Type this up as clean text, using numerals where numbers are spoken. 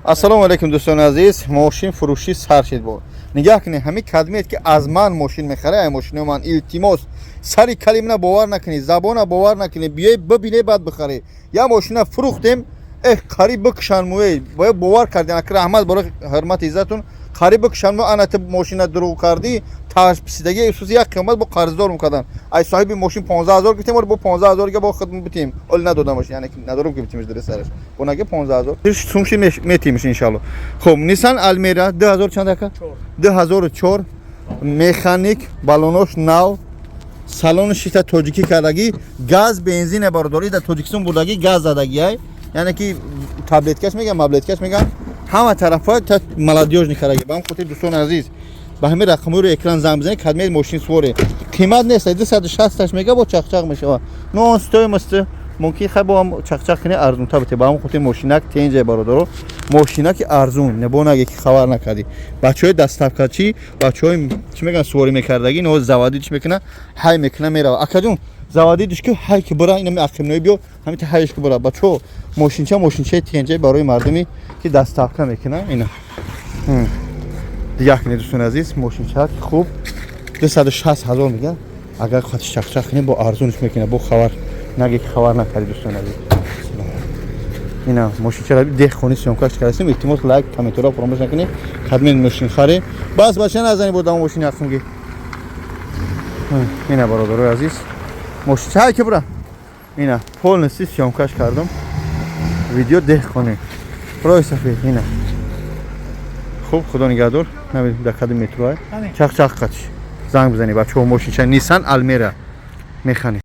Ассалому алайкум, дӯстони азиз. Мошин фурӯшӣ сар шид. Бо нигаҳ кунед, ҳамин кадмет ки аз ман мошин мехарад, ай мошинои ман, илтимос, сари калимна бовар накунед, забона бовар накунед, биёед, бибинед, баъд бихаред. Я мошина фурӯхтем, эҳ, қариб бикушанд мӯе. Бояд бовар кардем. Ака, раҳмат барои ҳурмати иззатун. Қариб бикушанд мо, ана ту мошина дурӯғ кардӣ, ташписидаги исуси як қиёмат бо қарздор мекардан. Ай соҳиби мошин 15 ҳазор гирифтем, оли бо 15 ҳазор га бо хидмат битем. Оли надодам мошин, яъне надорум ки битемиш дар сараш. Бо наги 15 ҳазор. Сумши метимиш, иншалло. Хуб, Nissan Almera 2000 чанд, ака? 2004, механик, балонош нав, салони шита тоҷикӣ кардагӣ, газ, бензин бародарӣ, дар Тоҷикистон бурдагӣ, газ задагӣ ай. Яъне ки таблеткаш меган, маблеткаш меган, ҳама тарафа та молодёжный кардагӣ. Ба ҳам хотир, дӯстони азиз, ба ҳамин рақамҳои экран занг бизанед, кадмед мошин суворе. Қимат нест, 260 мега, бо чақчақ мешава. Но он стоимость мумкин хай бо ҳам чақчақ кунӣ, арзунтар бите. Ба ҳамон хотир мошинак тенҷа, бародаро, мошинаки арзун небо наге ки хабар накардӣ. Бачаҳои доставкачӣ, бачаҳои чӣ мегӯянд, суворӣ мекардагӣ, ино заводи чӣ мекуна, ҳай мекуна, мерава. Акаҷон, заводи диш ки ҳай ки бира, инами ақибнои биё, ҳамин ҳайш ки бира. Бачаҳо, мошинча, мошинчаи тенҷа барои мардуме ки доставка мекуна ина. Дигар кунед, дӯстони азиз, мошинча хуб, 260 ҳазор мегӯяд. Агар хати чақчақ кунем, бо арзунш мекунад, бо хабар наге ки хабар накардӣ. Дӯстони азиз, ина мошинчаро деҳқони съёмкаш кардастем. Илтимос, лайк, комментариро фаромӯш накунед. Кадмен мошин харе, бас бача назани бо дамо мошини ақимги. Ина, бародарои азиз, мошинча ҳай ки бура, ина полностью съёмкаш кардам, видео деҳқони роҳи сафед ина. Хуб, худо нигаҳдор. Намедонам, дар кадом метроа чақ-чақ қатиш занг бизанед, бачаҳо. Мошинча Nissan Almera, механик.